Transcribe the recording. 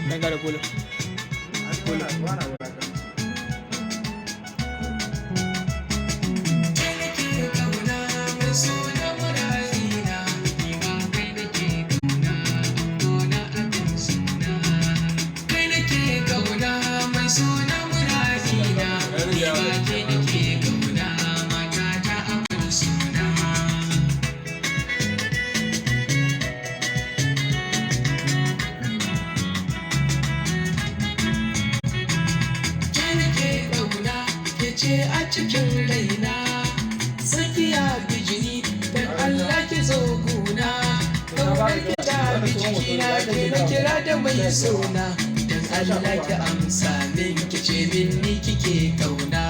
Dan gara kolo. Ce a cikin raina tsakiya bijini, dan Allah ki zo guna. Kaunar ki ta bi jikina, ke na kira da mai sona. Dan Allah ki amsa min, ki ce min ni kike kauna.